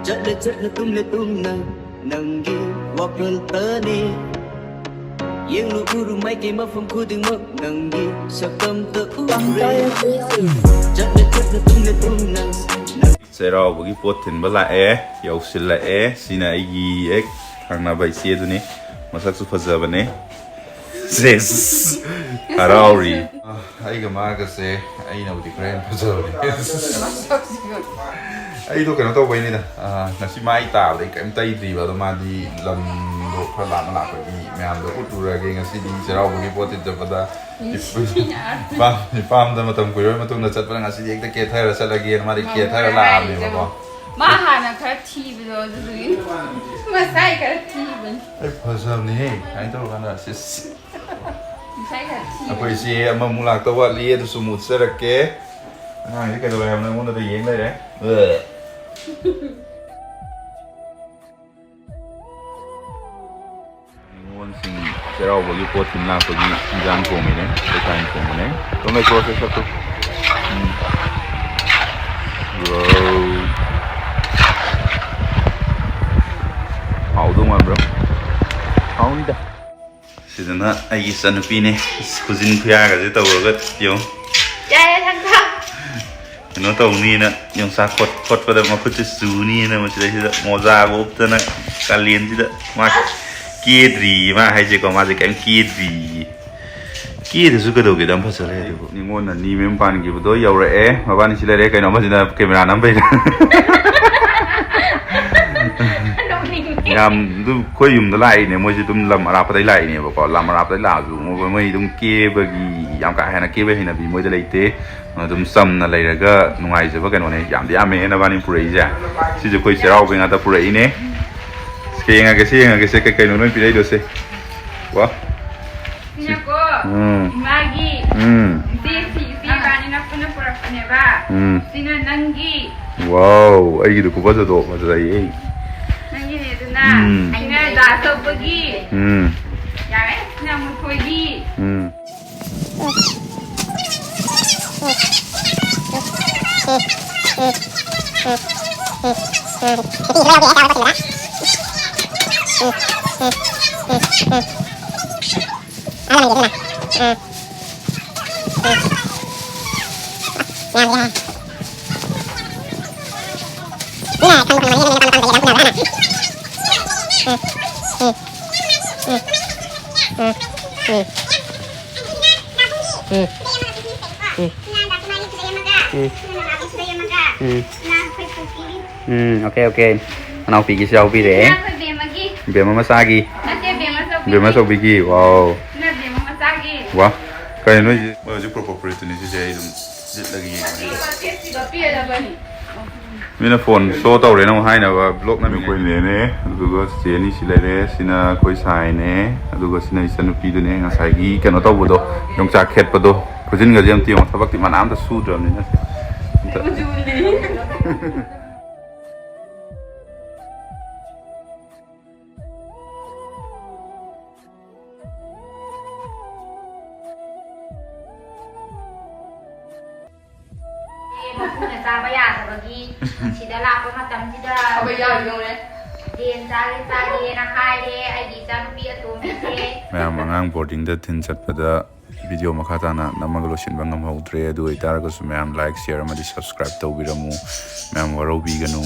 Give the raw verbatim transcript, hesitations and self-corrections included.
ꯆꯠꯂꯦ ꯆꯠꯂꯦ ꯇꯨꯝꯂꯦ ꯇꯨꯝꯅ ꯅꯪꯒꯤ ꯋꯥꯈꯜꯇꯅꯤ꯫ ꯌꯦꯡꯂꯨ ꯎꯔꯨ ꯃꯥꯏꯀꯩ ꯃꯐꯝ ꯈꯨꯗꯤꯡꯃꯛ ꯅꯪꯒꯤ ꯁꯛꯇꯝꯇ ꯎꯔꯦ꯫ ꯆꯠꯂꯦ ꯆꯠꯂꯦ ꯇꯨꯝꯂꯦ ꯇꯨꯝꯅ ꯅꯪ ꯆꯩꯔꯥꯎꯕꯒꯤ ꯄꯣꯠ ꯊꯤꯟꯕ ꯂꯥꯛꯑꯦ, ꯌꯧꯁꯤꯜꯂꯛꯑꯦ꯫ ꯁꯤꯅ ꯑꯩꯒꯤ ꯍꯦꯛ ꯊꯪꯅꯕ ꯏꯆꯦꯗꯨꯅꯤ, ꯃꯁꯛꯁꯨ ꯐꯖꯕꯅꯦ꯫ ꯁꯦꯁ! ꯍꯔꯥꯎꯔꯤ꯫ ꯑꯩꯒ ꯃꯥꯒꯁꯦ ꯑꯩꯅꯕꯨꯗꯤ ꯈꯔ ꯍꯦꯟꯅ ꯐꯖꯕꯅꯦ꯫ ꯑꯩꯗꯣ ꯀꯩꯅꯣ ꯇꯧꯕꯩꯅꯤꯗ, ꯑ, ꯉꯁꯤ ꯃꯥꯏ ꯇꯥꯕꯗ ꯑꯩ ꯀꯔꯤꯝ ꯇꯩꯗ꯭ꯔꯤꯕ, ꯑꯗꯣ ꯃꯥꯗꯤ ꯂꯝꯗꯣ ꯈꯔ ꯂꯥꯞꯅ ꯂꯥꯛꯄꯒꯤ ꯃꯌꯥꯝꯗꯣ ꯎꯠꯂꯨꯔꯒꯦ ꯉꯁꯤꯗꯤ ꯆꯩꯔꯥꯎꯕꯒꯤ ꯄꯣꯠ ꯊꯤꯟ ꯆꯠꯄꯗ꯫ ꯏꯄꯥꯝ-, ꯏꯄꯥꯝꯗ ꯃꯇꯝ ꯀꯨꯏꯔꯕ ꯃꯇꯨꯡꯗ ꯆꯠꯄꯅ ꯉꯁꯤꯗꯤ ꯍꯦꯛꯇ ꯀꯦꯊꯔ ꯆꯠꯂꯒꯦꯅ ꯃꯥꯗꯤ ꯀꯦꯊꯔ ꯂꯥꯛꯑꯕꯅꯦꯕꯀꯣ꯫ ꯃꯥ ꯍꯥꯟꯅ ꯈꯔ ꯊꯤꯕꯗꯣ ꯑꯗꯨꯗꯨꯒꯤ꯫ ꯃꯁꯥꯏ ꯈꯔ ꯊꯤꯕꯅꯤ꯫ ꯑꯩ ꯐꯖꯕꯅꯤꯍꯦ, ꯀꯃꯥꯏꯅ ꯇꯧꯔꯀꯥꯟꯗ ꯁꯤꯁ꯫ ꯃꯁꯥꯏ ꯈꯔ ꯊꯤꯕꯅꯤ꯫ ꯑꯩꯈꯣꯏ ꯏꯆꯦ ꯑꯃꯃꯨꯛ ꯂꯥꯛꯇꯧ ꯋꯥꯠꯂꯤ, ꯑꯗꯨꯁꯨ ꯑꯃꯨꯛ ꯎꯠꯆꯔꯛꯀꯦ꯫ ꯑꯉꯥꯡꯁꯦ ꯀꯩꯗꯧꯔꯦ ꯍꯥꯏꯕꯅꯣ ꯑꯩꯉꯣꯟꯗꯗ ꯌꯦꯡ ꯂꯩꯔꯦ꯫ ꯅꯤꯉꯣꯜꯁꯤꯡ ꯆꯩꯔꯥꯎꯕꯒꯤ ꯄꯣꯠ ꯊꯤꯟ ꯂꯥꯛꯄꯒꯤ ꯏꯟꯖꯥꯡ ꯊꯣꯡꯉꯤꯅꯦ, ꯄꯩꯁꯥ ꯊꯣꯡꯕꯅꯦ꯫ ꯑꯗꯨꯝ ꯂꯩꯊꯣꯛꯑꯁꯦ ꯁꯛꯇꯨ꯫ ꯎꯝ꯫ ꯋꯥꯎ꯫ ꯍꯥꯎꯗꯧ ꯃꯥꯟꯕ꯭ꯔꯣ? ꯍꯥꯎꯅꯤꯗ꯫ ꯁꯤꯗꯅ ꯑꯩꯒꯤ ꯏꯆꯟꯅꯨꯄꯤꯅꯦ꯫ ꯑꯁ, ꯈꯨꯖꯤꯟ ꯈꯨꯌꯥꯒꯁꯦ ꯇꯧꯔꯒ ꯌꯦꯡꯉꯨ꯫ ꯌꯥꯔꯦ, ꯊꯝꯈ꯭ꯔꯣ꯫ ꯀꯩꯅꯣ ꯇꯧꯅꯤꯅ, ꯌꯣꯡꯆꯥꯛ ꯈꯣꯠ-, ꯈꯣꯠꯄꯗ ꯃꯈꯨꯠꯁꯦ ꯆꯨꯅꯤꯅ ꯃꯁꯤꯗꯩꯁꯤꯗ ꯃꯣꯖꯥꯒ ꯎꯞꯇꯅ ꯀꯥꯂꯦꯟꯁꯤꯗ ꯃꯥ ꯀꯦꯗ꯭ꯔꯤ, ꯃꯥ ꯍꯥꯏꯁꯦꯀꯣ, ꯃꯥꯁꯦ ꯀꯩꯝ ꯀꯦꯗ꯭ꯔꯤ꯫ ꯀꯦꯗ꯭ꯔꯁꯨ ꯀꯩꯗꯧꯒꯦꯗ, ꯌꯥꯝ ꯐꯖ ꯂꯩ ꯑꯗꯨꯕꯨ꯫ ꯅꯤꯉꯣꯟꯅ ꯅꯤ ꯃꯌꯨꯝ ꯄꯥꯟꯈꯤꯕꯗꯣ ꯌꯧꯔꯛꯑꯦ꯫ ꯃꯕꯥꯅꯤ ꯁꯤ ꯂꯩꯔꯦ, ꯀꯩꯅꯣ ꯑꯃꯁꯤꯅ ꯀꯦꯃꯦꯔꯥ ꯅꯝꯕꯩꯗ꯫ ꯅꯣꯛꯅꯤꯡꯉꯦ꯫ ꯌꯥꯝ ꯑꯗꯨꯝ ꯑꯩꯈꯣꯏ ꯌꯨꯝꯗ ꯂꯥꯛꯏꯅꯦ, ꯃꯣꯏꯁꯦ ꯑꯗꯨꯝ ꯂꯝ ꯑꯔꯥꯞꯄꯗꯩ ꯂꯥꯛꯏꯅꯦꯕꯀꯣ꯫ ꯂꯝ ꯑꯔꯥꯞꯄꯗꯩ ꯂꯥꯛꯑꯁꯨ ꯃꯣꯏ, ꯃꯣꯏ ꯑꯗꯨꯝ ꯀꯦꯕꯒꯤ ꯌꯥꯝ ꯀꯥ ꯍꯦꯟꯅ ꯀꯦꯕ ꯍꯩꯅꯕꯤ ꯃꯣꯏꯗ ꯂꯩꯇꯦ꯫ ꯑꯗꯨꯝ ꯆꯝꯅ ꯂꯩꯔꯒ ꯅꯨꯡꯉꯥꯏꯖꯕ ꯀꯩꯅꯣꯅꯦ꯫ ꯌꯥꯝꯗꯤ ꯌꯥꯝꯃꯦ ꯅꯕꯥꯅꯤ ꯄꯨꯔꯛꯏꯁꯦ꯫ ꯁꯤꯁꯦ ꯑꯩꯈꯣꯏ ꯆꯩꯔꯥꯎꯕꯩ ꯉꯥꯛꯇ ꯄꯨꯔꯛꯏꯅꯦ꯫ ꯁꯦ ꯌꯦꯡꯉꯒꯦ, ꯁꯦ ꯌꯦꯡꯉꯒꯦ, ꯁꯦ ꯀꯩ ꯀꯩꯅꯣ ꯅꯣꯏ ꯄꯤꯔꯛꯏꯗꯣ ꯁꯦ꯫ ꯋꯥ꯫ ꯁꯤꯅꯀꯣ ꯎꯝ꯫ ꯏꯃꯥꯒꯤ ꯎꯝ꯫ ꯏꯆꯦ ꯁꯤ-, ꯏꯆꯦ ꯏꯕꯥꯅꯤꯅ ꯄꯨꯟꯅ ꯄꯨꯔꯛꯄꯅꯦꯕ꯫ ꯎꯝ꯫ ꯁꯤꯅ ꯅꯪꯒꯤ꯫ ꯋꯥꯎ, ꯑꯩꯒꯤꯗꯨ ꯈꯨꯐꯖꯗꯣ ꯐꯖꯩꯌꯦ꯫ ꯅꯪꯒꯤꯅꯦ ꯑꯗꯨꯅ꯫ ꯎꯝ꯫ ꯁꯤꯅ ꯗꯥ ꯆꯧꯕꯒꯤ꯫ ꯎꯝ꯫ ꯌꯥꯔꯦ, ꯁꯤꯅ ꯑꯃꯨꯊꯣꯏꯒꯤ꯫ ꯎꯝ꯫ ꯎꯝ, ꯎꯝ. ꯅꯨꯄꯤꯁꯨ ꯂꯧꯒꯦ ꯍꯥꯏ ꯇꯥꯕ ꯄꯣꯠꯁꯤꯡꯗꯨꯗ. ꯎꯝ, ꯎꯝ, ꯎꯝ, ꯎꯝ. ꯑꯗꯨꯅ ꯅꯪꯒꯤꯗꯨꯅ. ꯎꯝ, ꯎꯝ. ꯃꯌꯥꯝꯒꯤꯅ ꯍꯥꯏ꯫ ꯃꯤꯅ ꯈꯪꯕ ꯈꯪꯕ ꯃꯤꯅ ꯃꯄꯥꯝ ꯃꯄꯥꯝꯗꯒꯤ ꯑꯗꯨꯝ ꯄꯨꯅꯕ꯭ꯔꯥ ꯍꯥꯟꯅ? ꯎꯝ, ꯎꯝ, ꯎꯝ, ꯎꯝ, ꯎꯝ, ꯎꯝ, ꯎꯝ, ꯎꯝ, ꯎꯝ, ꯑꯣꯀꯦ, ꯑꯣꯀꯦ꯫ ꯃꯅꯥꯎꯄꯤꯒꯤꯁꯨ ꯌꯥꯎꯕꯤꯔꯦ꯫ ꯏꯅꯥꯎ ꯑꯩꯈꯣꯏ ꯕꯦꯝꯃꯒꯤ꯫ ꯕꯦꯝꯃ ꯃꯆꯥꯒꯤ꯫ ꯅꯠꯇꯦ, ꯕꯦꯝꯃ ꯑꯆꯧꯕꯤꯒꯤ꯫ ꯕꯦꯝꯃ ꯑꯆꯧꯕꯤꯒꯤ, ꯋꯥꯎ꯫ ꯁꯤꯅ ꯕꯦꯝꯃ ꯃꯆꯥꯒꯤ꯫ ꯋꯥ, ꯀꯩꯅꯣ ꯅꯣꯏꯁꯦ? ꯃꯣꯏ ꯍꯧꯖꯤꯛ ꯄ꯭ꯔꯣꯄꯣ ꯐꯨꯔꯤꯠꯇꯨꯅꯤ ꯁꯤꯁꯦ, ꯑꯩ ꯑꯗꯨꯝ ꯂꯤꯠꯂꯒ ꯌꯦꯡꯕꯅꯦ꯫ ꯃꯤꯅ ꯐꯣꯟ ꯁꯣ ꯇꯧꯔꯦꯅ ꯑꯃꯨꯛ ꯍꯥꯏꯅꯕ ꯕ꯭ꯂꯣꯛ ꯅꯝꯃꯤꯅꯦ꯫ ꯑꯩꯈꯣꯏ ꯅꯦꯅꯦ, ꯑꯗꯨꯒ ꯆꯤꯆꯦ ꯑꯅꯤ ꯁꯤ ꯂꯩꯔꯦ, ꯁꯤꯅ ꯑꯩꯈꯣꯏ ꯁꯥꯏꯅꯦ, ꯑꯗꯨꯒ ꯁꯤꯅ ꯏꯆꯟꯅꯨꯄꯤꯗꯨꯅꯦ, ꯉꯁꯥꯏꯒꯤ ꯀꯩꯅꯣ ꯇꯧꯕꯗꯣ, ꯌꯣꯡꯆꯥꯛ ꯈꯦꯠꯄꯗꯣ꯫ ꯈꯨꯖꯤꯟꯒꯁꯦ ꯑꯝꯇ ꯌꯦꯡꯉꯣ, ꯊꯕꯛꯇꯤ ꯃꯅꯥ ꯑꯝꯇ ꯁꯨꯗ꯭ꯔꯕꯅꯤꯅ꯫ ꯁꯦ꯫ ꯑꯝꯇ꯫ ꯑꯦ, ꯃꯄꯨꯅ ꯆꯥꯕ ꯌꯥꯗꯕꯒꯤ ꯁꯤꯗ ꯂꯥꯛꯄ ꯃꯇꯝꯁꯤꯗ ꯑꯩꯈꯣꯏ ꯌꯥꯎꯔꯤ ꯌꯦꯡꯉꯨꯅꯦ꯫ ꯌꯦꯟ ꯆꯥꯒꯦ ꯆꯥꯒꯦꯅ ꯍꯥꯏꯔꯦ ꯑꯩꯒꯤ ꯏꯆꯥꯅꯨꯄꯤ ꯑꯇꯣꯝꯕꯤꯁꯦ꯫ ꯃꯌꯥꯝ ꯑꯉꯥꯡ ꯕꯣꯔꯗꯤꯡꯗ ꯊꯤꯟ ꯆꯠꯄꯗ ꯚꯤꯗꯤꯑꯣ ꯃꯈꯥ ꯇꯥꯅ ꯅꯝꯃꯒ ꯂꯣꯏꯁꯤꯟꯕ ꯉꯝꯍꯧꯗ꯭ꯔꯦ꯫ ꯑꯗꯨ ꯑꯣꯏꯇꯥꯔꯒꯁꯨ ꯃꯌꯥꯝ ꯂꯥꯏꯛ, ꯁꯤꯌꯔ ꯑꯃꯗꯤ ꯁꯕꯁꯀ꯭ꯔꯥꯏꯕ ꯇꯧꯕꯤꯔꯝꯃꯨ꯫ ꯃꯌꯥꯝ ꯋꯥꯔꯧꯕꯤꯒꯅꯨ꯫